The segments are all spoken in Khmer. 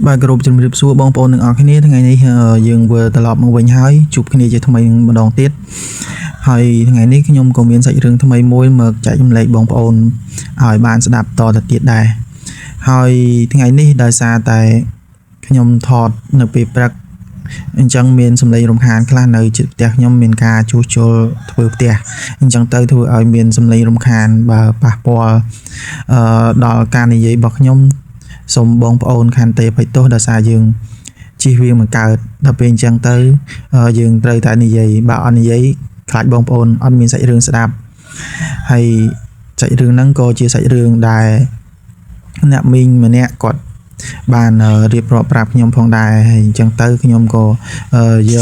បាទគោរពជំរាបសួរបងប្អូនទាំងអស់គ្នាថ្ងៃនេះយើងវិលត្រឡប់មកវិញហើយជួបគ្នាជាថ្មីម្ដងទៀតហើយថ្ងៃនេះខ្ញុំក៏មានសាច់រឿងថ្មីមួយមកចែករំលែកបងប្អូនឲ្យបានស្ដាប់តទៅទៀតដែរហើយថ្ងៃនេះដោយសារតែខ្ញុំថតនៅពេលព្រឹកអញ្ចឹងមានសំឡេងរំខានខ្លះនៅជិតផ្ទះខ្ញុំមានការជួសជុលធ្វើផ្ទះអញ្ចឹងទៅធ្វើឲ្យមានសំឡេងរំខានបើប៉ះពាល់ដល់ការនិយាយរបស់ខ្ញុំសូមបងប្អូនខន្តីអភ័យទោសដោយសារយើងជិះវាមិនកើតដល់ពេលអញ្ចឹងទៅយើងត្រូវតែនិយាយបើអត់និយាយខ្លាចបងប្អូនអត់មានសាច់រឿងស្ដាប់ហើយសាច់រឿងហ្នឹងក៏ជាសាច់រឿងដែលអ្នកមីងម្នាក់គាត់បានរៀបរាប់ប្រាប់ខ្ញុំផងដែរហើយអញ្ចឹងទៅខ្ញុំក៏យក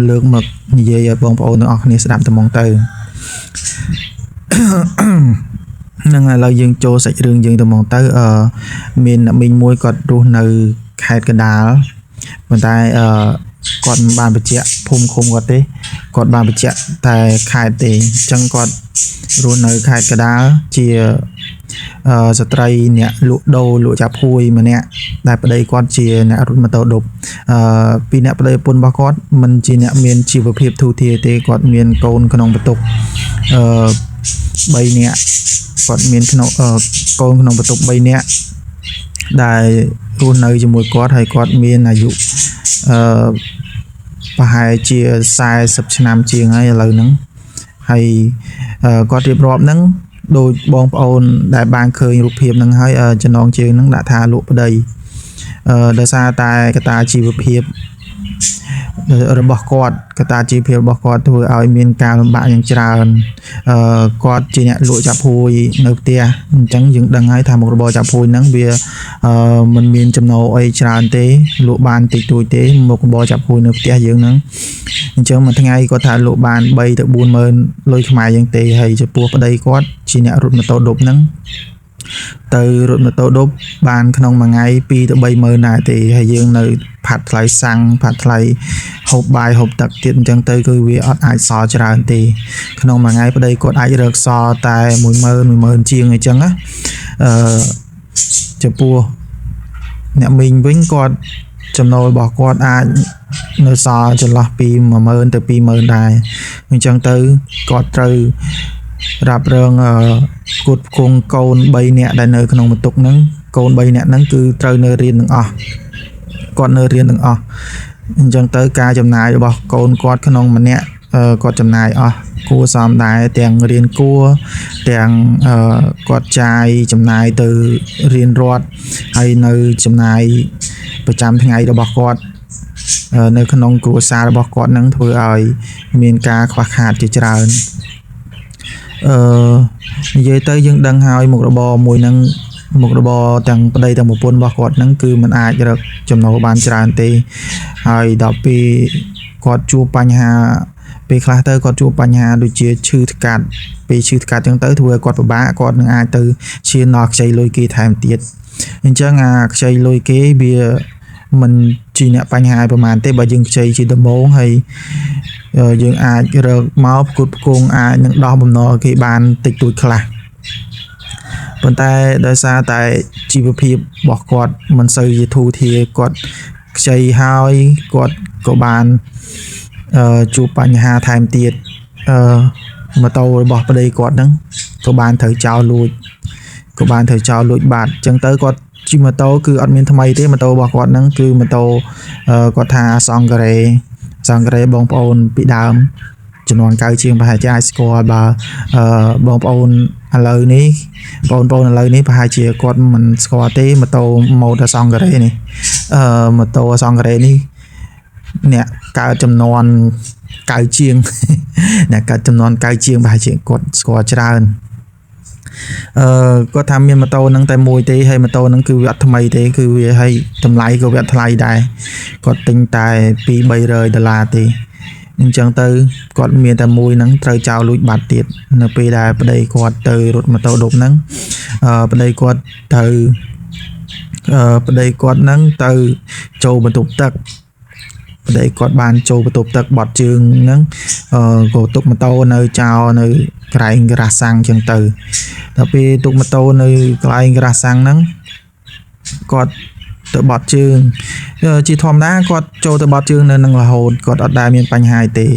លើកមកនិយាយឲ្យបងប្អូនទាំងអស់គ្នាស្ដាប់តែហ្មងទៅហ្នឹងឥឡូវយើងចូលសាច់រឿងយើងទៅហ្មងទៅមានអ្នកមីងមួយគាត់រស់នៅខេត្តកណ្ដាលប៉ុន្តែគាត់មិនបានបញ្ជាក់ភូមិឃុំគាត់ទេគាត់បានបញ្ជាក់តែខេត្តទេអញ្ចឹងគាត់រស់នៅខេត្តកណ្ដាលជាស្ត្រីអ្នកលក់ដូរលក់ចាប់ហួយម្នាក់ដែលប្តីគាត់ជាអ្នករត់ម៉ូតូឌុបពីអ្នកប្តីប្រពន្ធរបស់គាត់មិនជាអ្នកមានជីវភាពធូរធារទេគាត់មានកូនក្នុងបន្ទុក3នាក់គាត់មានក្នុងកូនក្នុងបន្ទុក3នាក់ដែលរស់នៅជាមួយគាត់ហើយគាត់មានអាយុប្រហែលជា40ឆ្នាំជាងហើយឥឡូវហ្នឹងហើយគាត់រៀបរាប់ហ្នឹងដូចបងប្អូនដែលបានឃើញរូបភាពហ្នឹងហើយចំណងជើងហ្នឹងដាក់ថាលក់ប្តីដោយសារតែកត្តាជីវភាពរបស់គាត់កត្តាជីវភាពរបស់គាត់ធ្វើឲ្យមានការលំបាកយ៉ាងច្រើនគាត់ជាអ្នកលក់ចាប់ហួយនៅផ្ទះអញ្ចឹងយើងដឹងហើយថាមុខរបរចាប់ហួយហ្នឹងវាមិនមានចំណូលអីច្រើនទេលក់បានតិចតួចទេមុខរបរចាប់ហួយនៅផ្ទះយើងហ្នឹងអញ្ចឹងមួយថ្ងៃគាត់ថាលក់បាន3ទៅ4ម៉ឺនលុយខ្មែរយើងទេហើយចំពោះប្តីគាត់ជាអ្នករត់ម៉ូតូឌុបហ្នឹងទៅរត់ម៉ូតូឌុបបានក្នុងមួយថ្ងៃ2ទៅ3ម៉ឺនដែរទេហើយយើងនៅផាត់ថ្លៃសាំងផាត់ថ្លៃហូបបាយហូបទឹកទៀតអញ្ចឹងទៅគឺវាអត់អាចសល់ច្រើនទេក្នុងមួយថ្ងៃប្តីគាត់អាចរកសល់តែ10000 10000ជាងអញ្ចឹងណាចំពោះអ្នកមីងវិញគាត់ចំណូលរបស់គាត់អាចនៅសល់ចន្លោះពី10000ទៅ20000ដែរអញ្ចឹងទៅគាត់ត្រូវរ៉ាប់រងផ្គត់ផ្គង់កូន3នាក់ដែលនៅក្នុងបន្ទុកហ្នឹងកូន3នាក់ហ្នឹងគឺត្រូវនៅរៀនទាំងអស់គាត់នៅរៀនទាំងអស់អញ្ចឹងទៅការចំណាយរបស់កូនគាត់ក្នុងម្នាក់គាត់ចំណាយអស់គួរសមដែរទាំងរៀនគួរទាំងគាត់ចាយចំណាយទៅរៀនរដ្ឋហើយនៅចំណាយប្រចាំថ្ងៃរបស់គាត់នៅក្នុងគ្រួសាររបស់គាត់នឹងធ្វើឲ្យមានការខ្វះខាតជាច្រើននិយាយទៅយើងដឹងហើយមុខរបរមួយហ្នឹងមុខរបរទាំងប្តីទាំងប្រពន្ធរបស់គាត់ហ្នឹងគឺมันអាចរកចំណូលបានច្រើនទេហើយដល់ពេលគាត់ជួបបញ្ហាពេលខ្លះទៅគាត់ជួបបញ្ហាដូចជាឈឺថ្កាត់ពេលឈឺថ្កាត់ចឹងទៅធ្វើឲ្យគាត់ពិបាកគាត់នឹងអាចទៅឈានដល់ខ្ចីលុយគេថែមទៀតអញ្ចឹងអាខ្ចីលុយគេវាមិនជាអ្នកបញ្ហាប្រហែលទេបើយើងខ្ចីជាដំបូងហើយយើងអាចរកមកផ្គត់ផ្គង់អាចនឹងដោះបំណុលគេបានតិចតួចខ្លះប៉ុន្តែដោយសារតែជីវភាពរបស់គាត់មិនសូវជាធូរធារគាត់ខ្ចីហើយគាត់ក៏បានជួបបញ្ហាថែមទៀតម៉ូតូរបស់ប្តីគាត់ហ្នឹងក៏បានត្រូវចោលលួចក៏បានត្រូវចោលលួចបាត់អញ្ចឹងទៅគាត់ជិះម៉ូតូគឺអត់មានថ្មីទេម៉ូតូរបស់គាត់ហ្នឹងគឺម៉ូតូគាត់ថាសង្ការេសង្ការេបងប្អូនពីដើមចំនួនកៅជាងប្រហែលជាអាចស្គាល់បើបងប្អូនឥឡូវនេះបងប្អូនឥឡូវនេះប្រហែលជាគាត់មិនស្គាល់ទេម៉ូតូម៉ូតសង្ការេនេះម៉ូតូសង្ការេនេះអ្នកកើតចំនួនកៅជាងអ្នកកើតចំនួនកៅជាងប្រហែលជាគាត់ស្គាល់ច្រើនគាត់ថាមានម៉ូតូហ្នឹងតែមួយទេហើយម៉ូតូហ្នឹងគឺវាអត់ថ្មីទេគឺវាឲ្យតម្លៃក៏វាអត់ថ្លៃដែរគាត់ទិញតែ2-300ដុល្លារទេអញ្ចឹងទៅគាត់មានតែមួយហ្នឹងត្រូវចោលលួចបាត់ទៀតនៅពេលដែលប្តីគាត់ទៅរត់ម៉ូតូឌុបហ្នឹងប្តីគាត់ត្រូវប្តីគាត់ហ្នឹងទៅចូលបន្ទប់ទឹកប្តីគាត់បានចូលបន្ទប់ទឹកបត់ជើងហ្នឹងក៏ទុកម៉ូតូនៅចោលនៅកន្លែងក្រាស់សាំងអញ្ចឹងទៅដល់ពេលទុកម៉ូតូនៅកន្លែងក្រាស់សាំងហ្នឹងគាត់ ទៅបត់ជើងជាធម្មតាគាត់ចូលទៅបត់ជើងនៅនឹងរហូតគាត់អត់ដែលមានបញ្ហាអីទេ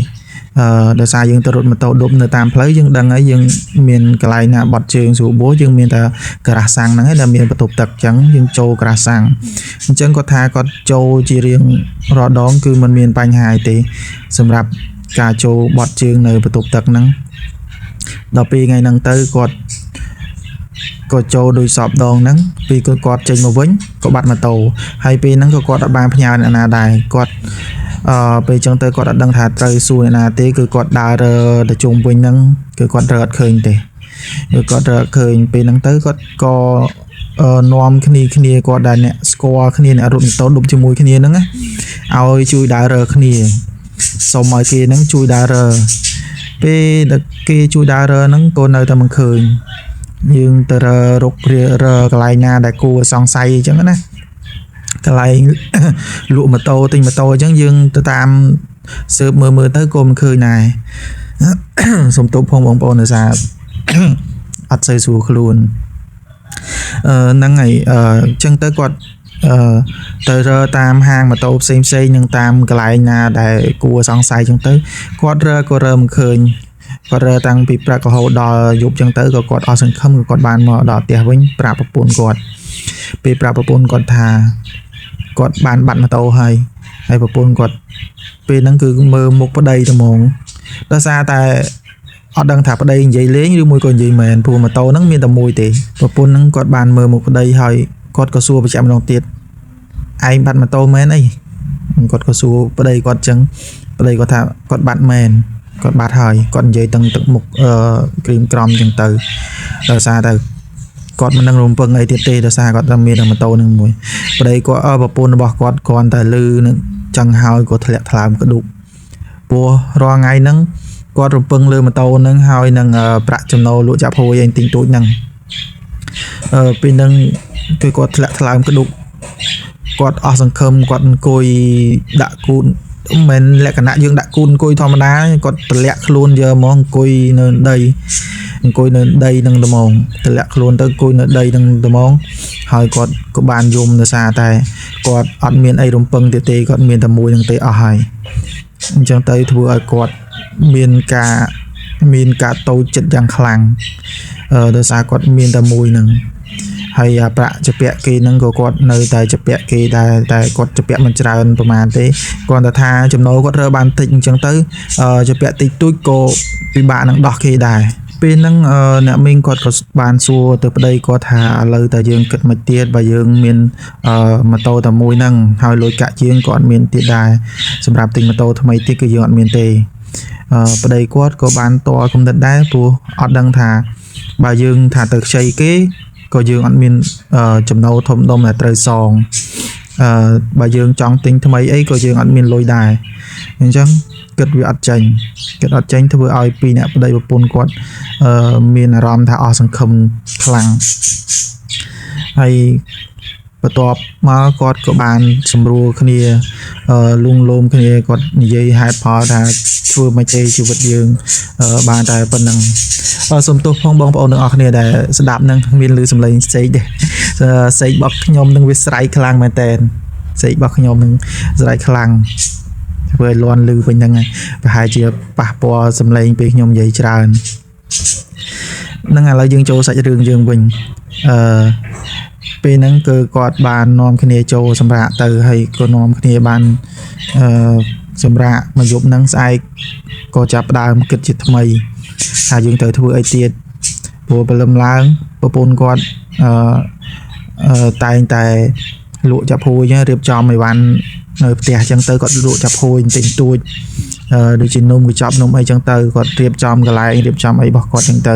ដោយសារយើងទៅរត់ម៉ូតូឌុបនៅតាមផ្លូវយើងដឹងហើយយើងមានកន្លែងណាបត់ជើងស្រួលបួយើងមានតែការ៉ាស់សាំងហ្នឹងឯងដែលមានបន្ទប់ទឹកអញ្ចឹងយើងចូលការ៉ាស់សាំងអញ្ចឹងគាត់ថាគាត់ចូលជារៀងរាល់ដងគឺมันមានបញ្ហាអីទេសម្រាប់ការចូលបត់ជើងនៅបន្ទប់ទឹកហ្នឹងដល់ពេលថ្ងៃហ្នឹងទៅគាត់ក៏ចូលដោយសពដងហ្នឹងពីគាត់ចេញមកវិញក៏បាត់ម៉ូតូហើយពេលហ្នឹងក៏គាត់អត់បានផ្ញើអ្នកណាដែរគាត់ពេលចឹងទៅគាត់អត់ដឹងថាត្រូវសួរអ្នកណាទេគឺគាត់ដើររើទៅជុំវិញហ្នឹងគឺគាត់រើអត់ឃើញទេគឺគាត់រើអត់ឃើញពេលហ្នឹងទៅគាត់ក៏នាំគ្នាគាត់ដែលអ្នកស្គាល់គ្នាអ្នករត់ម៉ូតូឌុបជាមួយគ្នាហ្នឹងណាឲ្យជួយដើររើគ្នាសុំឲ្យគេហ្នឹងជួយដើររើពេលដែលគេជួយដើររើហ្នឹងក៏នៅតែមិនឃើញយើងទៅរើរុករកន្លែងណាដែលគួរសង្ស័យអញ្ចឹងណាកន្លែងលក់ម៉ូតូទិញម៉ូតូអញ្ចឹងយើងទៅតាមស៊ើបមើលទៅក៏មិនឃើញដែរ សូមទោសផងបងប្អូនដោយសារ អត់សូវស្រួលខ្លួនហ្នឹងហើយអញ្ចឹងទៅគាត់ទៅរើតាមហាងម៉ូតូផ្សេងផ្សេងនិងតាមកន្លែងណាដែលគួរសង្ស័យអញ្ចឹងទៅគាត់រើក៏រើមិនឃើញគាត់រើតាំងពីព្រឹករហូតដល់យប់អញ្ចឹងទៅក៏គាត់អស់សង្ឃឹមក៏គាត់បានមកដល់ផ្ទះវិញប្រាប់ប្រពន្ធគាត់ពេលប្រាប់ប្រពន្ធគាត់ថាគាត់បានបាត់ម៉ូតូហើយហើយប្រពន្ធគាត់ពេលហ្នឹងគឺមើលមុខប្តីតែហ្មងដោយសារតែអត់ដឹងថាប្តីនិយាយលេងឬមួយក៏និយាយមែនព្រោះម៉ូតូហ្នឹងមានតែមួយទេប្រពន្ធហ្នឹងគាត់បានមើលមុខប្តីហើយគាត់ក៏សួរបញ្ជាក់ម្ដងទៀតឯងបាត់ម៉ូតូមែនអីគាត់ក៏សួរប្តីគាត់ចឹងប្តីគាត់ថាគាត់បាត់មែនគាត់បាត់ហើយគាត់និយាយទាំងទឹកមុខក្រីមក្រំចឹងទៅដោយសារតែគាត់មិននឹងរំពឹងអីទៀតទេដោយសារគាត់តែមានតែម៉ូតូនឹងមួយប្តីគាត់ប្រពន្ធរបស់គាត់គ្រាន់តែលឺនឹងចឹងហើយក៏ធ្លាក់ថ្លើមក្ដុកព្រោះរាល់ថ្ងៃហ្នឹងគាត់រំពឹងលើម៉ូតូហ្នឹងហើយនឹងប្រាក់ចំណូលលក់ចាប់ហួយឯងទិញទូចហ្នឹងពេលហ្នឹងគឺគាត់ធ្លាក់ថ្លើមក្ដុកគាត់អស់សង្ឃឹមគាត់អង្គុយដាក់គូនមិនមែនលក្ខណៈយើងដាក់គូនអង្គុយធម្មតាគាត់តម្លាក់ខ្លួនយកហ្មងអង្គុយនៅដីអង្គុយនៅដីនឹងត្មងតម្លាក់ខ្លួនទៅអង្គុយនៅដីនឹងត្មងហើយគាត់ក៏បានយំដោយសារតែគាត់អត់មានអីរំពឹងទៀតទេគាត់មានតែមួយនឹងទេអស់ហើយអញ្ចឹងទៅធ្វើឲ្យគាត់មានការតូចចិត្តយ៉ាងខ្លាំងដោយសារគាត់មានតែមួយនឹងហើយអាប្រាក់ជពាក់គេហ្នឹងក៏គាត់នៅតែជពាក់គេដែរតែគាត់ជពាក់មិនច្រើនប្រហែលទេគ្រាន់តែថាចំណូលគាត់រើបានតិចអញ្ចឹងទៅជពាក់តិចតួចក៏ពិបាកនឹងដោះគេដែរពេលហ្នឹងអ្នកមីងគាត់ក៏បានសួរទៅប្តីគាត់ថាឥឡូវតើយើងគិតមិនទៀតបើយើងមានម៉ូតូតែមួយហ្នឹងហើយលុយកាក់ជាងក៏អត់មានទៀតដែរសម្រាប់ទិញម៉ូតូថ្មីទៀតគឺយើងអត់មានទេប្តីគាត់ក៏បានតគំនិតដែរព្រោះអត់ដឹងថាបើយើងថាទៅខ្ចីគេក៏យើងអត់មានចំណូលធំដុំដែលត្រូវសងបើយើងចង់ទិញថ្មីអីក៏យើងអត់មានលុយដែរអញ្ចឹងគិតវាអត់ចេញគិតអត់ចេញធ្វើឲ្យពីរអ្នកប្តីប្រពន្ធគាត់មានអារម្មណ៍ថាអស់សង្ឃឹមខ្លាំងហើយបន្ទាប់មកគាត់ក៏បានសម្រួលគ្នាលួងលោមគ្នាគាត់និយាយហេតុផលថាធ្វើមិនទេជីវិតយើងបានតែប៉ុណ្្នឹងសូមទោសផងបងប្អូនទាំងអស់គ្នាដែលស្ដាប់នឹងមានឮសំឡេងសេកទេសេករបស់ខ្ញុំនឹងវាស្រែកខ្លាំងមែនតើសេករបស់ខ្ញុំនឹងស្រែកខ្លាំងធ្វើឲ្យលន់ឮវិញហ្នឹងហើយប្រហែលជាប៉ះពាល់សំឡេងពេលខ្ញុំនិយាយច្រើនហ្នឹងឥឡូវយើងចូលសាច់រឿងយើងវិញអឺពេលហ្នឹងគឺគាត់បាននាំគ្នាចូលសម្រាកទៅហើយក៏នាំគ្នាបានសម្រាកមួយយប់ហ្នឹងស្អែកក៏ចាប់ផ្ដើមគិតជាថ្មីថាយើងត្រូវធ្វើអីទៀតព្រោះព្រលឹមឡើងប្រពន្ធគាត់តែងតែលក់ចាប់ហួយរៀបចំអីវ៉ាន់នៅផ្ទះអញ្ចឹងទៅគាត់លក់ចាប់ហួយបន្តិចបន្តួចដូចជានំកញ្ចប់នំអីចឹងទៅគាត់រៀបចំកន្លែងរៀបចំអីរបស់គាត់ចឹងទៅ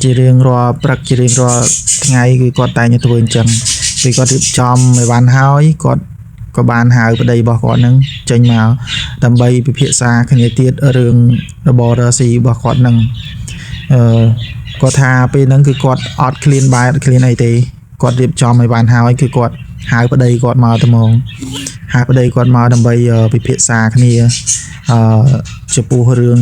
ជារៀងរាល់ព្រឹកជារៀងរាល់ថ្ងៃគឺគាត់តែងតែធ្វើអញ្ចឹងពេលគាត់រៀបចំអីវ៉ាន់ហើយគាត់ក៏បានហៅប្តីរបស់គាត់នឹងចេញមកដើម្បីពិភាក្សាគ្នាទៀតរឿងរបររស៊ីរបស់គាត់នឹងគាត់ថាពេលហ្នឹងគឺគាត់អត់ឃ្លានបាយអត់ឃ្លានអីទេគាត់រៀបចំឲ្យបានហើយគឺគាត់ហៅប្តីគាត់មកត្មងហៅប្តីគាត់មកដើម្បីពិភាក្សាគ្នាចំពោះរឿង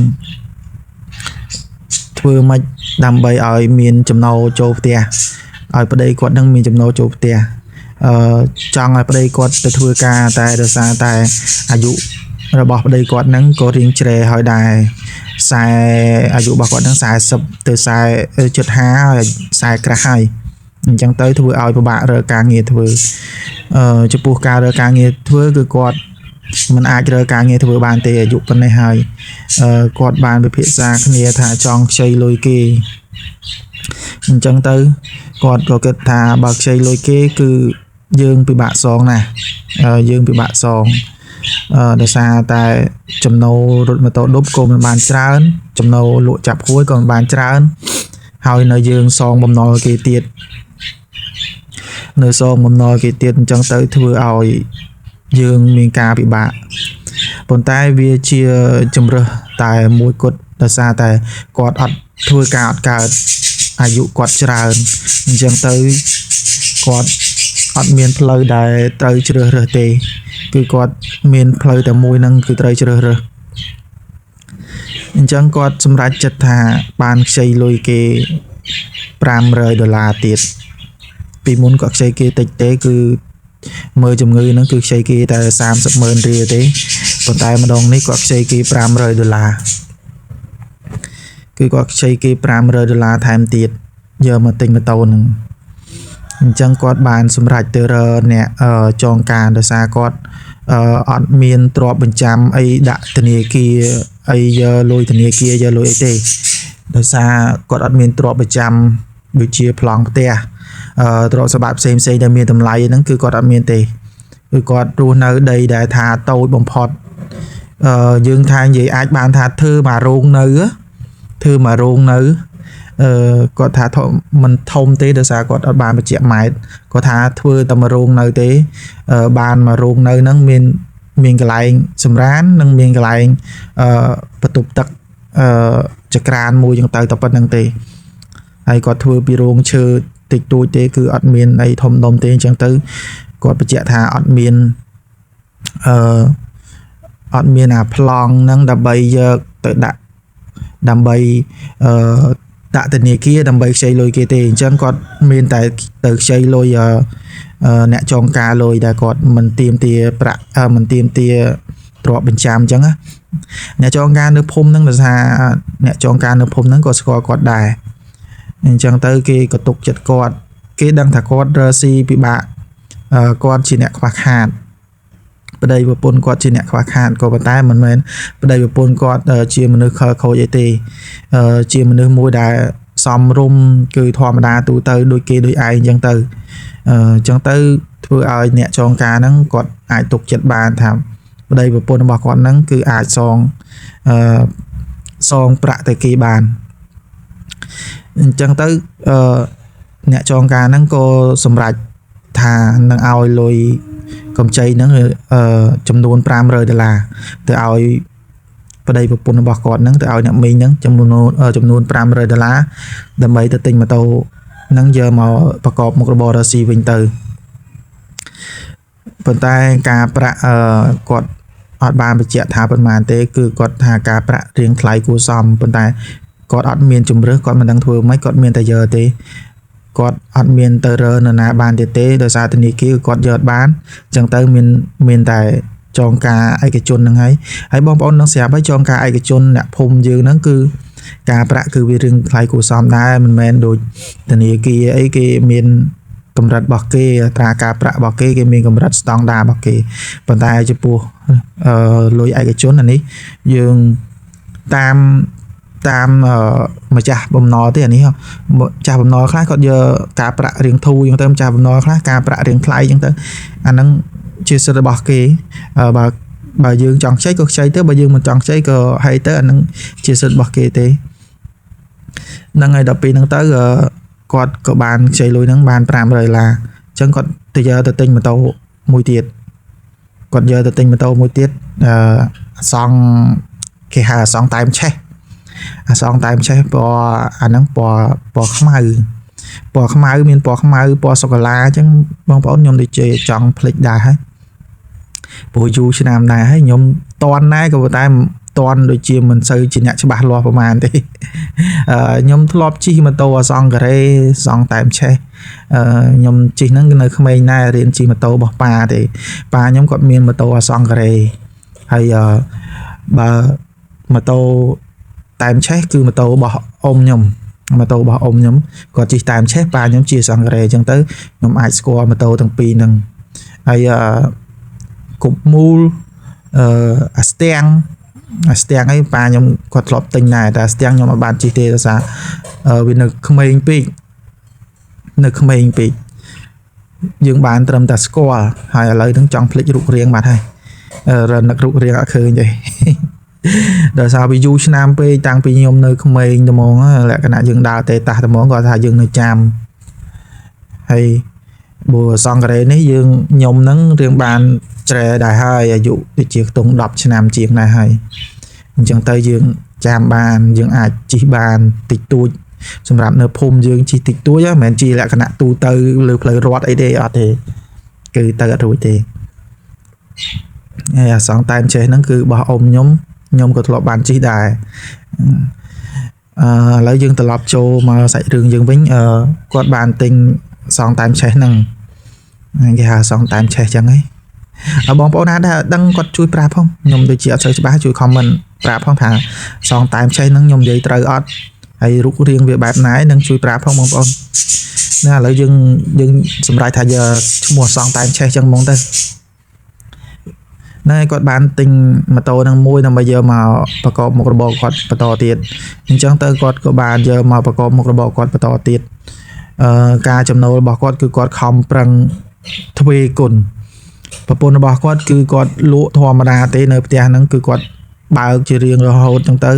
ធ្វើម៉េចដើម្បីឲ្យមានចំណូលចូលផ្ទះឲ្យប្តីគាត់នឹងមានចំណូលចូលផ្ទះ អឺចង់ឲ្យប្តីគាត់ទៅធ្វើការតែដោយសារតែអាយុរបស់ប្តីគាត់ហ្នឹងក៏រៀងជ្រែហើយដែរ40អាយុរបស់គាត់ហ្នឹង40ទៅ40ជិត50ហើយ40ក្រាស់ហើយអញ្ចឹងទៅធ្វើឲ្យពិបាករកការងារធ្វើចំពោះការរកការងារធ្វើគឺគាត់មិនអាចរកការងារធ្វើបានទេអាយុប៉ុណ្ណេះហើយគាត់បានពិភាក្សាគ្នាថាចង់ខ្ចីលុយគេអញ្ចឹងទៅគាត់ក៏គិតថាបើខ្ចីលុយគេគឺយើងពិបាកសងណាស់យើងពិបាកសងដោយសារតែចំណូលរត់ម៉ូតូឌុបក៏មិនបានច្រើនចំណូលលក់ចាប់ហួយក៏មិនបានច្រើនហើយនៅយើងសងបំណុលគេទៀតនៅសងបំណុលគេទៀតអញ្ចឹងទៅធ្វើឲ្យយើងមានការពិបាកប៉ុន្តែវាជាជំរើសតែមួយគត់ដោយសារតែគាត់អត់ធ្វើការអត់កើតអាយុគាត់ច្រើនអញ្ចឹងទៅគាត់អត់មានផ្លូវដែលត្រូវជ្រើសរើសទេគឺគាត់មានផ្លូវតែមួយហ្នឹងគឺត្រូវជ្រើសរើសអញ្ចឹងគាត់សម្រេចចិត្តថាបានខ្ចីលុយគេ500ដុល្លារទៀតពីមុនគាត់ខ្ចីគេតិចទេគឺមើលជំងឺហ្នឹងគឺខ្ចីគេតែ30ម៉ឺនរៀលទេប៉ុន្តែម្ដងនេះគាត់ខ្ចីគេ500ដុល្លារគឺគាត់ខ្ចីគេ500ដុល្លារថែមទៀតយកមកទិញម៉ូតូហ្នឹងអញ្ចឹងគាត់បានសម្រេចទៅរកអ្នកចងការដោយសារគាត់អត់មានទ្រព្យបញ្ចាំអីដាក់ធនាគារអីយកលុយធនាគារយកលុយអីទេដោយសារគាត់អត់មានទ្រព្យបញ្ចាំដូចជាប្លង់ផ្ទះទ្រព្យសម្បត្តិផ្សេងផ្សេងដែលមានតម្លៃហ្នឹងគឺគាត់អត់មានទេគឺគាត់រស់នៅដីដែលថាតូចបំផុតយើងថានិយាយអាចបានថាធ្វើមករោងនៅធ្វើមករោងនៅគាត់ថាមិនធំទេដោយសារគាត់អត់បានបញ្ជាក់ម៉ែត្រគាត់ថាធ្វើតែមករោងនៅទេបានមករោងនៅហ្នឹងមានកន្លែងសម្រាននិងមានកន្លែងបន្ទប់ទឹកចក្រានមួយចឹងទៅតែប៉ុណ្្នឹងទេហើយគាត់ធ្វើពីរោងឈើតិចតួចទេគឺអត់មានអីធំដុំទេអញ្ចឹងទៅគាត់បញ្ជាក់ថាអត់មានអឺអត់មានអាប្លង់ហ្នឹងដើម្បីយកទៅដាក់ដើម្បីអឺដាក់ធនាគារដើម្បីខ្ចីលុយគេទេអញ្ចឹងគាត់មានតែទៅខ្ចីលុយអ្នកចងការលុយដែលគាត់មិនទៀមទាប្រាក់មិនទៀមទាទ្រព្យបញ្ចាំអញ្ចឹងណាអ្នកចងការនៅភូមិហ្នឹងដោយសារអ្នកចងការនៅភូមិហ្នឹងក៏ស្គាល់គាត់ដែរអញ្ចឹងទៅគេក៏ទុកចិត្តគាត់គេដឹងថាគាត់រកស៊ីពិបាកគាត់ជាអ្នកខ្វះខាតប្តីប្រពន្ធគាត់ជាអ្នកខ្វះខាតក៏ប៉ុន្តែមិនមែនប្តីប្រពន្ធគាត់ជាមនុស្សខលខូចអីទេជាមនុស្សមួយដែលសមរម្យគឺធម្មតាទូទៅដូចគេដូចឯងអញ្ចឹងទៅអញ្ចឹងទៅធ្វើឲ្យអ្នកចងការហ្នឹងគាត់អាចទុកចិត្តបានថាប្តីប្រពន្ធរបស់គាត់ហ្នឹងគឺអាចសងសងប្រាក់ទៅគេបានអញ្ចឹងទៅអ្នកចងការហ្នឹងក៏សម្រេចថានឹងឲ្យលុយកម្ចីហ្នឹងចំនួន500ដុល្លារទៅឲ្យប្តីប្រពន្ធរបស់គាត់ហ្នឹងទៅឲ្យអ្នកមីងហ្នឹងចំនួន500ដុល្លារដើម្បីទៅទិញម៉ូតូហ្នឹងយកមកប្រកបមុខរបររកស៊ីវិញទៅប៉ុន្តែការប្រាក់គាត់អត់បានបញ្ជាក់ថាប៉ុន្មានទេគឺគាត់ថាការប្រាក់រៀងថ្លៃគួរសមប៉ុន្តែគាត់អត់មានជំរើសគាត់មិនដឹងធ្វើម៉េចគាត់មានតែយកទេគាត់អត់មានទៅរើនរណាបានទៀតទេដោយសារធនាគារគាត់យកបានអញ្ចឹងទៅមានតែចងការឯកជនហ្នឹងហើយហើយបងប្អូននឹងស្រាប់ហើយចងការឯកជនអ្នកភូមិយើងហ្នឹងគឺការប្រាក់គឺវារឿងថ្លៃគួរសមដែរមិនមែនដូចធនាគារអីគេមានកម្រិតរបស់គេអត្រាការប្រាក់របស់គេគេមានកម្រិតស្តង់ដាររបស់គេប៉ុន្តែចំពោះលុយឯកជនអានេះយើងតាមម្ចាស់បំណុលទេអានេះម្ចាស់បំណុលខ្លះគាត់យកការប្រាក់រៀងធូរអញ្ចឹងទៅម្ចាស់បំណុលខ្លះការប្រាក់រៀងថ្លៃអញ្ចឹងទៅអាហ្នឹងជាសិទ្ធិរបស់គេបើយើងចង់ខ្ចីក៏ខ្ចីទៅបើយើងមិនចង់ខ្ចីក៏ហីទៅអាហ្នឹងជាសិទ្ធិរបស់គេទេហ្នឹងហើយដល់ពេលហ្នឹងទៅគាត់ក៏បានខ្ចីលុយហ្នឹងបាន500ដុល្លារអញ្ចឹងគាត់ទៅយកទៅទិញម៉ូតូមួយទៀតគាត់យកទៅទិញម៉ូតូមួយទៀតអាសង់គេហៅអាសង់តែមឆេះអាសង់តែមឆេះពណ៌អាហ្នឹងពណ៌ខ្មៅពណ៌ខ្មៅមានពណ៌ខ្មៅពណ៌សូកូឡាអញ្ចឹងបងប្អូនខ្ញុំដូចជាចង់ភ្លេចដែរហើយព្រោះយូរឆ្នាំដែរហើយខ្ញុំតន់ដែរក៏ប៉ុន្តែ តន់ដូចជាមិនសូវជាអ្នកច្បាស់លាស់ប្រហែលទេខ្ញុំធ្លាប់ជិះម៉ូតូអសង្ការ៉េសង់តែមឆេះខ្ញុំជិះហ្នឹងនៅក្មេងដែររៀនជិះម៉ូតូរបស់ប៉ាទេប៉ាខ្ញុំគាត់មានម៉ូតូអសង្ការ៉េហើយបើម៉ូតូតែមឆេះគឺម៉ូតូរបស់អ៊ំខ្ញុំម៉ូតូរបស់អ៊ំខ្ញុំគាត់ជិះតែមឆេះប៉ាខ្ញុំជិះសង្ការ៉េអញ្ចឹងទៅខ្ញុំអាចស្គាល់ម៉ូតូទាំងពីរហ្នឹងហើយគប់មូលអាស្ទាំងអីប៉ាខ្ញុំគាត់ធ្លាប់ទិញដែរតែស្ទាំងខ្ញុំអត់បានជិះទេដោយសារវានៅក្មេងពេកនៅក្មេងពេកយើងបានត្រឹមតែស្គាល់ហើយឥឡូវហ្នឹងចង់ភ្លេចរូបរាងបាត់ហើយរនឹករូបរាងអត់ឃើញទេដោយសារវាយូរឆ្នាំពេកតាំងពីខ្ញុំនៅក្មេងត្មងលក្ខណៈយើងដើរទេតាស់ត្មងគាត់ថាយើងនៅចាំហើយបើសង្ការ៉េនេះយើងខ្ញុំហ្នឹងរៀងបានជ្រែដែរហើយអាយុដូចជាខ្ទង់10ឆ្នាំជាងដែរហើយអញ្ចឹងទៅយើងចាំបានយើងអាចជិះបានតិចតួចសម្រាប់នៅភូមិយើងជិះតិចតួចមិនមែនជាលក្ខណៈទូទៅលើផ្លូវរត់អីទេអត់ទេគឺទៅអត់រួចទេហើយអាសងតែមចេះហ្នឹងគឺរបស់អ៊ំខ្ញុំខ្ញុំក៏ធ្លាប់បានជិះដែរឥឡូវយើងត្រឡប់ចូលមកសាច់រឿងយើងវិញគាត់បានទិញសងតែមឆេះហ្នឹងគេហៅសងតែមឆេះចឹងហីបងប្អូនណាដែលដឹងគាត់ជួយប្រាប់ផងខ្ញុំដូចជាអត់សូវច្បាស់ជួយ comment ប្រាប់ផងថាសងតែមឆេះហ្នឹងខ្ញុំនិយាយត្រូវអត់ហើយរូបរាងវាបែបណានឹងជួយប្រាប់ផងបងប្អូនណាឥឡូវយើងសម្រាប់ថាយកឈ្មោះសងតែមឆេះចឹងហ្មងទៅណែគាត់បានទិញម៉ូតូនឹងមួយដើម្បីយកមកប្រកបមុខរបរគាត់បន្តទៀតអញ្ចឹងទៅគាត់ក៏បានយកមកប្រកបមុខរបរគាត់បន្តទៀតការចំណូលរបស់គាត់គឺគាត់ខំប្រឹងទ្វេគុណប្រពន្ធរបស់គាត់គឺគាត់លក់ធម្មតាទេនៅផ្ទះហ្នឹងគឺគាត់បើកជារៀងរហូតចឹងទៅ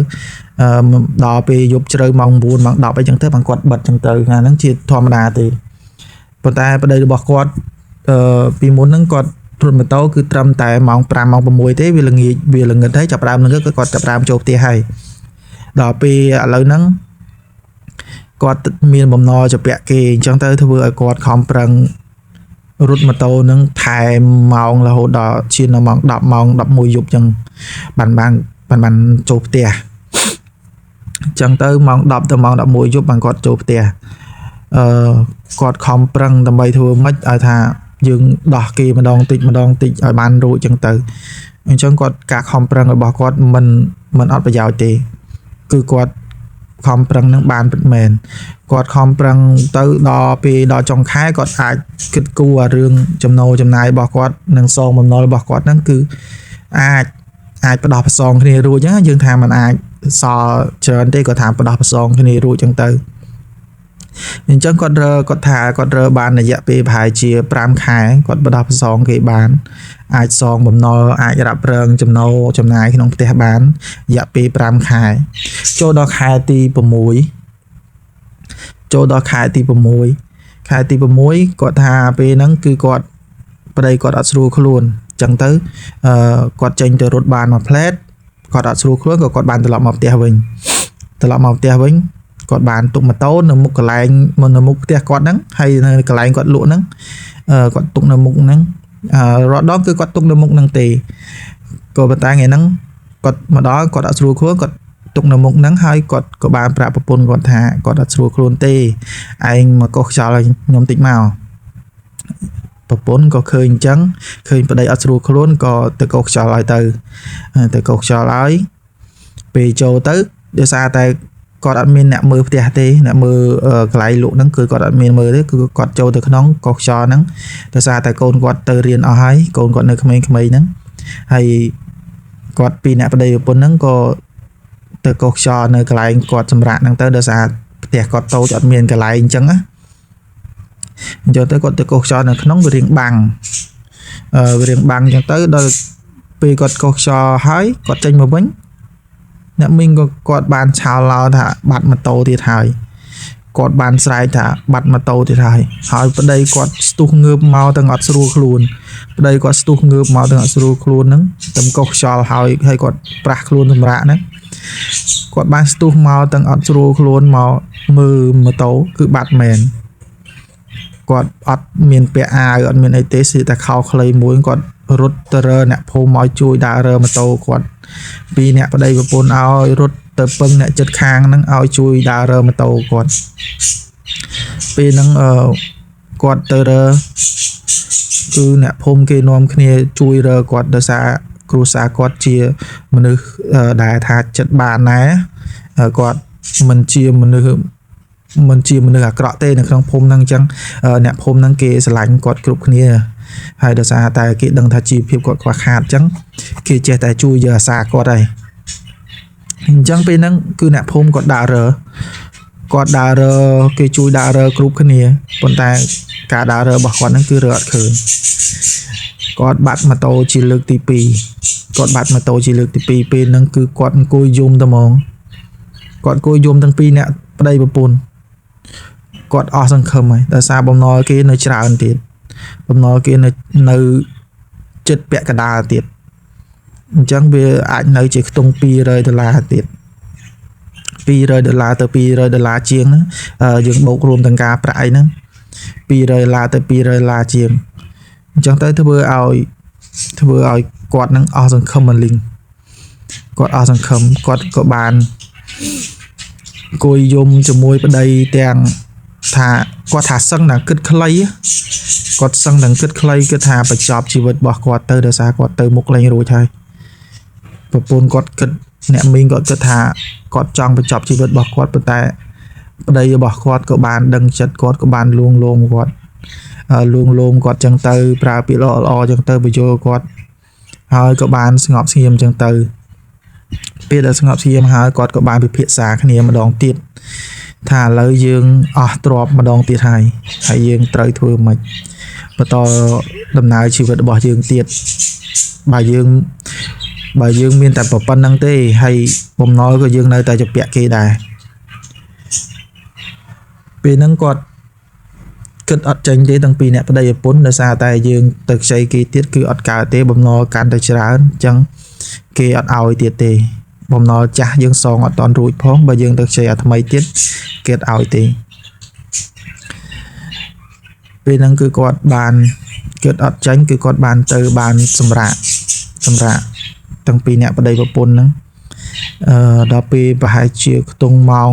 ដល់ពេលយប់ជ្រៅម៉ោង9ម៉ោង10អីចឹងទៅបានគាត់បិទចឹងទៅអាហ្នឹងជាធម្មតាទេប៉ុន្តែប្តីរបស់គាត់ពីមុនហ្នឹងគាត់រត់ម៉ូតូគឺត្រឹមតែម៉ោង5ម៉ោង6ទេវាល្ងាចវាល្ងឹតហើយចាប់ផ្ដើមល្ងឹតគឺគាត់ចាប់ផ្ដើមចូលផ្ទះហើយដល់ពេលឥឡូវហ្នឹងគាត់មានបំណុលជាពាក់គេអញ្ចឹងទៅធ្វើឲ្យគាត់ខំប្រឹងរត់ម៉ូតូនឹងថែមម៉ោងរហូតដល់ឈានដល់ម៉ោង10ម៉ោង11យប់អញ្ចឹងបានចូលផ្ទះអញ្ចឹងទៅម៉ោង10ទៅម៉ោង11យប់បានគាត់ចូលផ្ទះគាត់ខំប្រឹងដើម្បីធ្វើម៉េចឲ្យថាយើងដោះគេម្ដងតិចម្ដងតិចឲ្យបានរួចចឹងទៅអញ្ចឹងគាត់ការខំប្រឹងរបស់គាត់មិនអត់ប្រយោជន៍ទេគឺគាត់ខំប្រឹងនឹងបានពិតមែនគាត់ខំប្រឹងទៅដល់ពេលដល់ចុងខែគាត់អាចគិតគូរអារឿងចំណូលចំណាយរបស់គាត់និងសងបំណុលរបស់គាត់ហ្នឹងគឺអាចផ្ដោះផ្សងគ្នារួចណាយើងថាมันអាចសល់ច្រើនទេគាត់ថាផ្ដោះផ្សងគ្នារួចចឹងទៅអញ្ចឹងគាត់រើគាត់ថាគាត់រើបានរយៈពេលប្រហែលជា5ខែគាត់បដោះផ្សងគេបានអាចសងបំណុលអាចរ៉ាប់រងចំណូលចំណាយក្នុងផ្ទះបានរយៈពេល5ខែចូលដល់ខែទី6ចូលដល់ខែទី6ខែទី6គាត់ថាពេលហ្នឹងគឺគាត់ប្តីគាត់អត់ស្រួលខ្លួនអញ្ចឹងទៅគាត់ចេញទៅរត់បានមួយផ្លែតគាត់អត់ស្រួលខ្លួនក៏គាត់បានត្រឡប់មកផ្ទះវិញត្រឡប់មកផ្ទះវិញគាត់បានទុកម៉ូតូនៅមុខកន្លែងនៅមុខផ្ទះគាត់ហ្នឹងហើយនៅកន្លែងគាត់លក់ហ្នឹងគាត់ទុកនៅមុខហ្នឹងរាល់ដងគឺគាត់ទុកនៅមុខហ្នឹងទេក៏ប៉ុន្តែថ្ងៃហ្នឹងគាត់មកដល់គាត់អត់ស្រួលខ្លួនគាត់ទុកនៅមុខហ្នឹងហើយគាត់ក៏បានប្រាប់ប្រពន្ធគាត់ថាគាត់អត់ស្រួលខ្លួនទេឯងមកកោសខ្យល់ឲ្យខ្ញុំតិចមកប្រពន្ធក៏ឃើញអញ្ចឹងឃើញប្តីអត់ស្រួលខ្លួនក៏ទៅកោសខ្យល់ឲ្យទៅកោសខ្យល់ឲ្យពេលចូលទៅដោយសារតែគាត់អត់មានអ្នកមើលផ្ទះទេអ្នកមើលកន្លែងលក់ហ្នឹងគឺគាត់អត់មានមើលទេគឺគាត់ចូលទៅក្នុងកោសខ្យល់ហ្នឹងដោយសារតែកូនគាត់ទៅរៀនអស់ហើយកូនគាត់នៅក្មេងៗហ្នឹងហើយគាត់ពីអ្នកប្តីប្រពន្ធហ្នឹងក៏ទៅកោសខ្យល់នៅកន្លែងគាត់សម្រាកហ្នឹងទៅដោយសារផ្ទះគាត់តូចអត់មានកន្លែងអញ្ចឹងណាអញ្ចឹងទៅគាត់ទៅកោសខ្យល់នៅក្នុងវារៀងបាំងវារៀងបាំងអញ្ចឹងទៅដល់ពេលគាត់កោសខ្យល់ហើយគាត់ចេញមកវិញអ្នកមីងក៏គាត់បានឆោឡោថាបាត់ម៉ូតូទៀតហើយគាត់បានស្រែកថាបាត់ម៉ូតូទៀតហើយហើយប្តីគាត់ស្ទុះងើបមកទាំងអត់ស្រួលខ្លួនប្តីគាត់ស្ទុះងើបមកទាំងអត់ស្រួលខ្លួនហ្នឹងតែកោសខ្យល់ហើយហើយគាត់ប្រាស់ខ្លួនសម្រាកហ្នឹងគាត់បានស្ទុះមកទាំងអត់ស្រួលខ្លួនមកមើលម៉ូតូគឺបាត់មែន គាត់អត់មានពាក់អាវអត់មានអីទេស្លៀកតែខោខ្លីមួយគាត់រត់ទៅរើអ្នកភូមិឲ្យជួយដើររើម៉ូតូគាត់ពីរអ្នកប្តីប្រពន្ធឲ្យរត់ទៅពឹងអ្នកចិត្តខាងហ្នឹងឲ្យជួយដើររើម៉ូតូគាត់ពេលហ្នឹងអឺគាត់ទៅរើគឺអ្នកភូមិគេនាំគ្នាជួយរើគាត់ដោយសារគ្រួសារគាត់ជាមនុស្សដែលថាចិត្តបានដែរគាត់មិនជាមនុស្សមិនជាមនុស្សអាក្រក់ទេនៅក្នុងភូមិហ្នឹងអញ្ចឹងអ្នកភូមិហ្នឹងគេស្រឡាញ់គាត់គ្រប់គ្នាហើយដោយសារតែគេដឹងថាជីវភាពគាត់ខ្វះខាតអញ្ចឹងគេចេះតែជួយយកអាសាគាត់ហើយអញ្ចឹងពេលហ្នឹងគឺអ្នកភូមិគាត់ដើររើគាត់ដើររើគេជួយដើររើគ្រប់គ្នាប៉ុន្តែការដើររើរបស់គាត់ហ្នឹងគឺរើអត់ឃើញគាត់បាត់ម៉ូតូជាលើកទី2គាត់បាត់ម៉ូតូជាលើកទី2ពេលហ្នឹងគឺគាត់អង្គុយយំតែហ្មងគាត់អង្គុយយំទាំងពីរអ្នកប្តីប្រពន្ធគាត់អស់សង្ឃឹមហើយដោយសារបំណុលគេនៅច្រើនទៀតបំណុលគេនៅចិត្តពាក់កណ្ដាលទៀតអញ្ចឹងវាអាចនៅជាខ្ទង់200ដុល្លារទៀត200ដុល្លារទៅ200ដុល្លារជាងហ្នឹងយើងបូករួមទាំងការប្រាក់អីហ្នឹង200ដុល្លារទៅ200ដុល្លារជាងអញ្ចឹងទៅធ្វើឲ្យគាត់នឹងអស់សង្ឃឹមមិនលីងគាត់អស់សង្ឃឹមគាត់ក៏បានអង្គុយយំជាមួយប្តីទាំងថាគាត់ថាសឹងតែគិតខ្លីគាត់សឹងតែគិតខ្លីគឺថាបញ្ចប់ជីវិតរបស់គាត់ទៅដោយសារគាត់ទៅមុខលែងរួចហើយប្រពន្ធគាត់គិតអ្នកមីងគាត់គិតថាគាត់ចង់បញ្ចប់ជីវិតរបស់គាត់ប៉ុន្តែប្តីរបស់គាត់ក៏បានដឹងចិត្តគាត់ក៏បានលួងលោមគាត់លួងលោមគាត់ចឹងទៅប្រើពាក្យល្អៗចឹងទៅបញ្យល់គាត់ហើយក៏បានស្ងប់ស្ងៀមចឹងទៅពេលដែលស្ងប់ស្ងៀមហើយគាត់ក៏បានពិភាក្សាគ្នាម្ដងទៀតថាឥឡូវយើងអស់ទ្រព្យម្ដងទៀតហើយហើយយើងត្រូវធ្វើម៉េចបន្តដំណើរជីវិតរបស់យើងទៀតបើយើងមានតែប៉ុណ្្នឹងទេហើយបំណុលក៏យើងនៅតែជំពាក់គេដែរពេលហ្នឹងគាត់គិតអត់ចេញទេទាំងពីរអ្នកប្តីប្រពន្ធដោយសារតែយើងទៅខ្ចីគេទៀតគឺអត់កើតទេបំណុលកាន់តែច្រើនអញ្ចឹងគេអត់ឲ្យទៀតទេបំណុលចាស់យើងសងអត់តាន់រួចផងបើយើងទៅខ្ចីអាថ្មីទៀតគេអត់ឲ្យទេពេលហ្នឹងគឺគាត់បានគិតអត់ចេញគឺគាត់បានទៅបានសម្រាកទាំងពីរអ្នកប្តីប្រពន្ធហ្នឹងដល់ពេលប្រហែលជាខ្ទង់ម៉ោង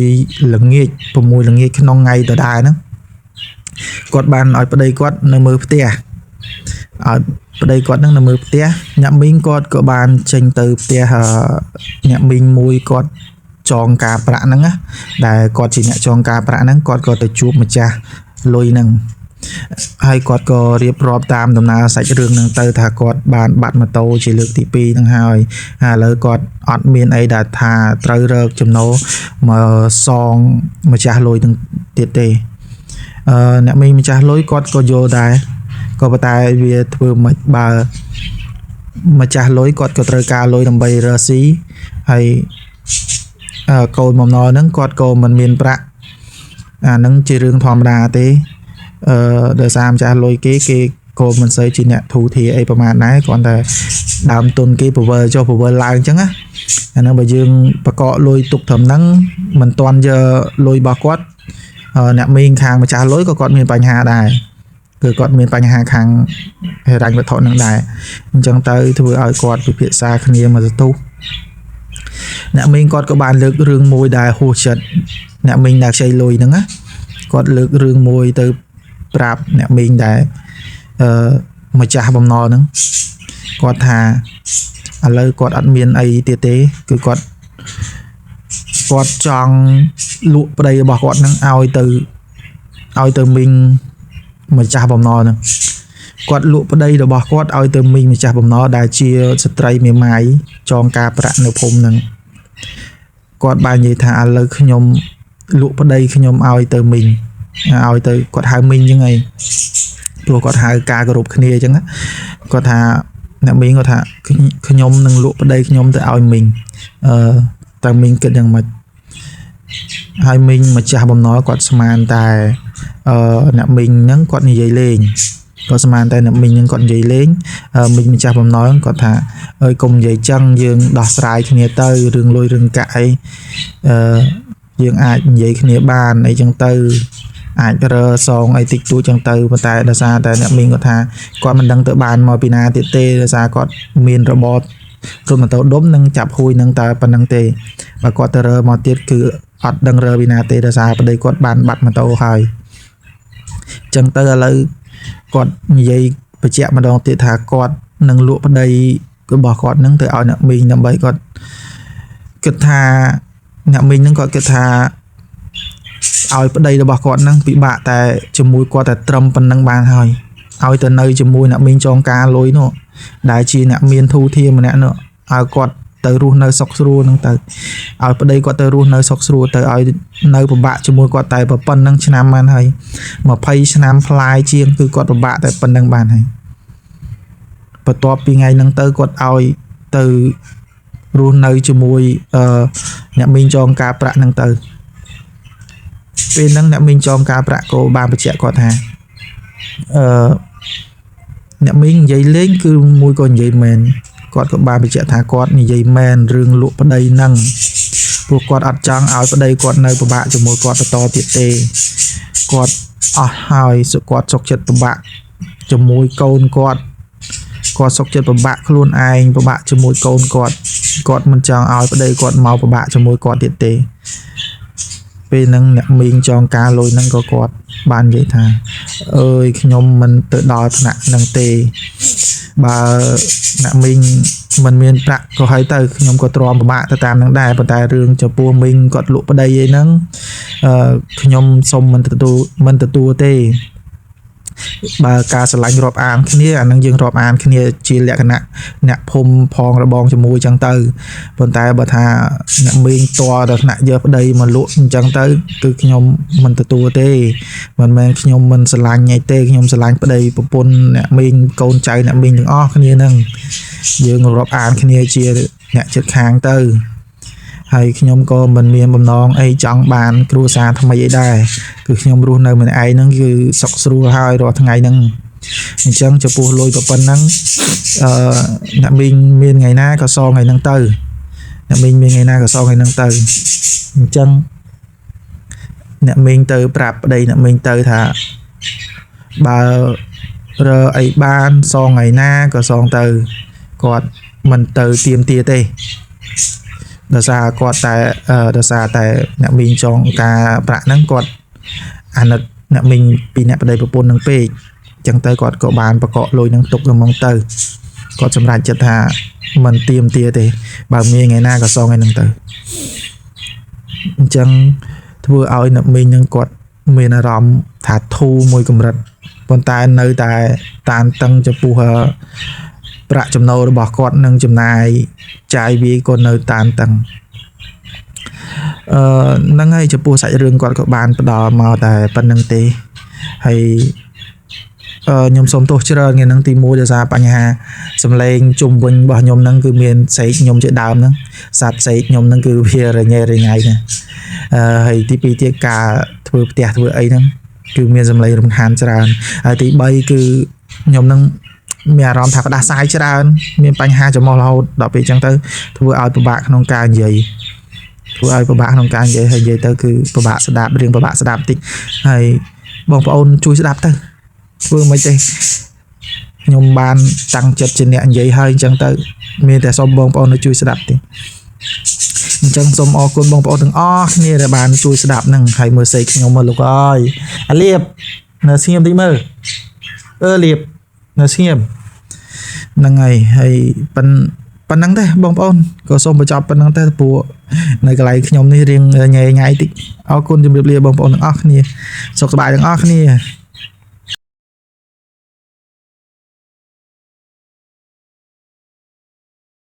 6ល្ងាច6ល្ងាចក្នុងថ្ងៃដដែលហ្នឹងគាត់បានឲ្យប្តីគាត់នៅមើលផ្ទះឲ្យប្តីគាត់ហ្នឹងនៅមើលផ្ទះអ្នកមីងគាត់ក៏បានចេញទៅផ្ទះអ្នកមីងមួយគាត់ចងការប្រាក់ហ្នឹងណាដែលគាត់ជាអ្នកចងការប្រាក់ហ្នឹងគាត់ក៏ទៅជួបម្ចាស់លុយហ្នឹងហើយគាត់ក៏រៀបរាប់តាមដំណើរសាច់រឿងហ្នឹងទៅថាគាត់បានបាត់ម៉ូតូជាលើកទី2ហ្នឹងហើយហើយឥឡូវគាត់អត់មានអីដែលថាត្រូវរកចំណូលមកសងម្ចាស់លុយហ្នឹងទៀតទេអ្នកមីងម្ចាស់លុយគាត់ក៏យល់ដែរក៏ប៉ុន្តែវាធ្វើមិនបើម្ចាស់លុយគាត់ក៏ត្រូវការលុយដើម្បីរកស៊ីហើយកូនបំណុលហ្នឹងគាត់ក៏មិនមានប្រាក់អាហ្នឹងជារឿងធម្មតាទេដោយសារម្ចាស់លុយគេក៏មិនសូវជាអ្នកធូរធារអីប្រហែលដែរគ្រាន់តែដើមទុនគេពវល់ចុះពវល់ឡើងអញ្ចឹងណាអាហ្នឹងបើយើងបកកលុយទុកត្រឹមហ្នឹងមិនទាន់យកលុយរបស់គាត់អ្នកមីងខាងម្ចាស់លុយក៏គាត់មានបញ្ហាដែរគឺគាត់មានបញ្ហាខាងហិរញ្ញវត្ថុនឹងដែរអញ្ចឹងទៅធ្វើឲ្យគាត់ពិភាក្សាគ្នាមកសន្ទុះអ្នកមីងគាត់ក៏បានលើករឿងមួយដែលហួសចិត្តអ្នកមីងដែលខ្ចីលុយហ្នឹងណាគាត់លើករឿងមួយទៅប្រាប់អ្នកមីងដែលម្ចាស់បំណុលហ្នឹងគាត់ថាឥឡូវគាត់អត់មានអីទៀតទេគឺគាត់ចង់លក់ប្តីរបស់គាត់ហ្នឹងឲ្យទៅមីងម្ចាស់បំណុលហ្នឹងគាត់លក់ប្តីរបស់គាត់ឲ្យទៅមីងម្ចាស់បំណុលដែលជាស្ត្រីមេម៉ាយចងការប្រាក់នៅភូមិហ្នឹងគាត់បាននិយាយថាឥឡូវខ្ញុំលក់ប្តីខ្ញុំឲ្យទៅមីងឲ្យទៅគាត់ហៅមីងហ្នឹងឯងព្រោះគាត់ហៅការគោរពគ្នាអញ្ចឹងគាត់ថាអ្នកមីងគាត់ថាខ្ញុំនឹងលក់ប្តីខ្ញុំទៅឲ្យមីងតើមីងគិតយ៉ាងម៉េចហើយមីងម្ចាស់បំណុលគាត់ស្មានតែអ្នកមីងហ្នឹងគាត់និយាយលេងគាត់ស្មានតែអ្នកមីងហ្នឹងគាត់និយាយលេងមីងម្ចាស់បំណុលគាត់ថាអើយកុំនិយាយចឹងយើងដោះស្រាយគ្នាទៅរឿងលុយរឿងកាក់អីយើងអាចនិយាយគ្នាបានអីចឹងទៅ អាចរើសងអីតិចតួចចឹងទៅប៉ុន្តែដោយសារតែអ្នកមីងគាត់ថាគាត់មិនដឹងទៅបានមកពីណាទៀតទេដោយសារគាត់មានរបររត់ម៉ូតូដុំនិងចាប់ហួយនឹងតែប៉ុណ្្នឹងទេបើគាត់ទៅរើមកទៀតគឺអត់ដឹងរើពីណាទេដោយសារប្តីគាត់បានបាត់ម៉ូតូហើយចឹងទៅឥឡូវគាត់និយាយបញ្ជាក់ម្ដងទៀតថាគាត់នឹងលក់ប្តីរបស់គាត់នឹងទៅឲ្យអ្នកមីងដើម្បីគាត់គិតថាអ្នកមីងនឹងគាត់គិតថាឲ្យប្តីរបស់គាត់នឹងពិបាកតែជាមួយគាត់តែត្រឹមប៉ុណ្្នឹងបានហើយឲ្យទៅនៅជាមួយអ្នកមីងចងការលុយនោះដែលជាអ្នកមានធូធាម្នាក់នោះឲ្យគាត់ទៅរស់នៅសុខស្រួលហ្នឹងទៅឲ្យប្តីគាត់ទៅរស់នៅសុខស្រួលទៅឲ្យនៅពិបាកជាមួយគាត់តែប៉ុណ្្នឹងឆ្នាំបានហើយ20ឆ្នាំផ្លាយជាងគឺគាត់ពិបាកតែប៉ុណ្្នឹងបានហើយបន្ទាប់ពីថ្ងៃហ្នឹងទៅគាត់ឲ្យទៅរស់នៅជាមួយអឺអ្នកមីងចងការប្រាក់ហ្នឹងទៅពេលហ្នឹងអ្នកមីងចងការប្រាក់ក៏បានបញ្ជាក់គាត់ថាអឺអ្នកមីងនិយាយលេងគឺមួយក៏និយាយមែនគាត់ក៏បានបញ្ជាក់ថាគាត់និយាយមែនរឿងលក់ប្តីហ្នឹងព្រោះគាត់អត់ចង់ឲ្យប្តីគាត់នៅពិបាកជាមួយគាត់បន្តទៀតទេគាត់អស់ហើយសុគាត់សុខចិត្តពិបាកជាមួយកូនគាត់គាត់សុខចិត្តពិបាកខ្លួនឯងពិបាកជាមួយកូនគាត់គាត់មិនចង់ឲ្យប្តីគាត់មកពិបាកជាមួយគាត់ទៀតទេពេលហ្នឹងអ្នកមីងចងការលុយហ្នឹងក៏គាត់បាននិយាយថាអើយខ្ញុំមិនទៅដល់ថ្នាក់ហ្នឹងទេបើអ្នកមីងមិនមានប្រាក់ក៏ហើយទៅខ្ញុំក៏ទ្រាំពិបាកទៅតាមនឹងដែរប៉ុន្តែរឿងចំពោះមីងគាត់លក់ប្តីអីហ្នឹងអឺខ្ញុំសុំមិនទទួលទេបើការស្រឡាញ់រាប់អានគ្នាអានឹងយើងរាប់អានគ្នាជាលក្ខណៈអ្នកភូមិផងរបងជាមួយចឹងទៅប៉ុន្តែបើថាអ្នកមីងតដល់ថ្នាក់យកប្តីមកលក់អញ្ចឹងទៅគឺខ្ញុំមិនទទួលទេមិនមែនខ្ញុំមិនស្រឡាញ់អីទេខ្ញុំស្រឡាញ់ប្តីប្រពន្ធអ្នកមីងកូនចៅអ្នកមីងទាំងអស់គ្នាហ្នឹងយើងរាប់អានគ្នាជាអ្នកជិតខាងទៅហើយខ្ញុំក៏មិនមានបំណងអីចង់បានគ្រួសារថ្មីអីដែរគឺខ្ញុំរស់នៅម្នាក់ឯងហ្នឹងគឺសុខស្រួលហើយរាល់ថ្ងៃហ្នឹងអញ្ចឹងចំពោះលុយប៉ុណ្ណឹងអឺអ្នកមីងមានថ្ងៃណាក៏សងថ្ងៃហ្នឹងទៅអ្នកមីងមានថ្ងៃណាក៏សងថ្ងៃហ្នឹងទៅអញ្ចឹងអ្នកមីងទៅប្រាប់ប្តីអ្នកមីងទៅថាបើរើអីបានសងថ្ងៃណាក៏សងទៅគាត់មិនទៅទៀមទាទេដោយសារគាត់តែដោយសារតែអ្នកមីងចងការប្រាក់ហ្នឹងគាត់អាណិតអ្នកមីងពីអ្នកប្តីប្រពន្ធនឹងពេកអញ្ចឹងទៅគាត់ក៏បានប្រកក់លុយនឹងទុកហ្មងទៅគាត់សម្រេចចិត្តថាមិនទៀមទាទេបើមានថ្ងៃណាក៏សងថ្ងៃហ្នឹងទៅអញ្ចឹងធ្វើឲ្យអ្នកមីងនឹងគាត់មានអារម្មណ៍ថាធូរមួយកម្រិតប៉ុន្តែនៅតែតានតឹងចំពោះប្រាក់ចំណូលរបស់គាត់នឹងចំណាយចាយវាក៏នៅតានតឹងអឺហ្នឹងហើយចំពោះសាច់រឿងគាត់ក៏បានផ្ដល់មកតែប៉ុណ្្នឹងទេហើយខ្ញុំសូមទោសច្រើនថ្ងៃហ្នឹងទី1ដោយសារបញ្ហាសំឡេងជុំវិញរបស់ខ្ញុំហ្នឹងគឺមានសេកខ្ញុំជាដើមហ្នឹងសត្វសេកខ្ញុំហ្នឹងគឺវារញ៉េរញ៉ៃណាហើយទី2ទៀតការធ្វើផ្ទះធ្វើអីហ្នឹងគឺមានសំឡេងរំខានច្រើនហើយទី3គឺខ្ញុំហ្នឹងមានអារម្មណ៍ថាផ្ដាសាយច្រើនមានបញ្ហាច្រមុះរហូតដល់ពេលអញ្ចឹងទៅធ្វើឲ្យពិបាកក្នុងការនិយាយធ្វើឲ្យពិបាកក្នុងការនិយាយហើយនិយាយទៅគឺពិបាកស្ដាប់រឿងពិបាកស្ដាប់តិចហើយបងប្អូនជួយស្ដាប់ទៅធ្វើមិនទេខ្ញុំបានតាំងចិត្តជាអ្នកនិយាយហើយអញ្ចឹងទៅមានតែសូមបងប្អូនជួយស្ដាប់ទេអញ្ចឹងសូមអរគុណបងប្អូនទាំងអស់គ្នាដែលបានជួយស្ដាប់ហ្នឹងហើយមើលសេកខ្ញុំមើលលោកអើយអាលៀបនៅស្ងៀមតិចមើលអឺលៀបនៅស្ងៀមហ្នឹងហើយហើយប៉ុណ្្នឹងទេបងប្អូនក៏សូមបញ្ចប់ប៉ុណ្្នឹងទេព្រោះនៅកន្លែងខ្ញុំនេះរៀងញ៉ៃញ៉ៃតិចអរគុណជម្រាបលាបងប្អូនទាំងអស់គ្នាសុខសប្បាយទាំងអស់គ្នា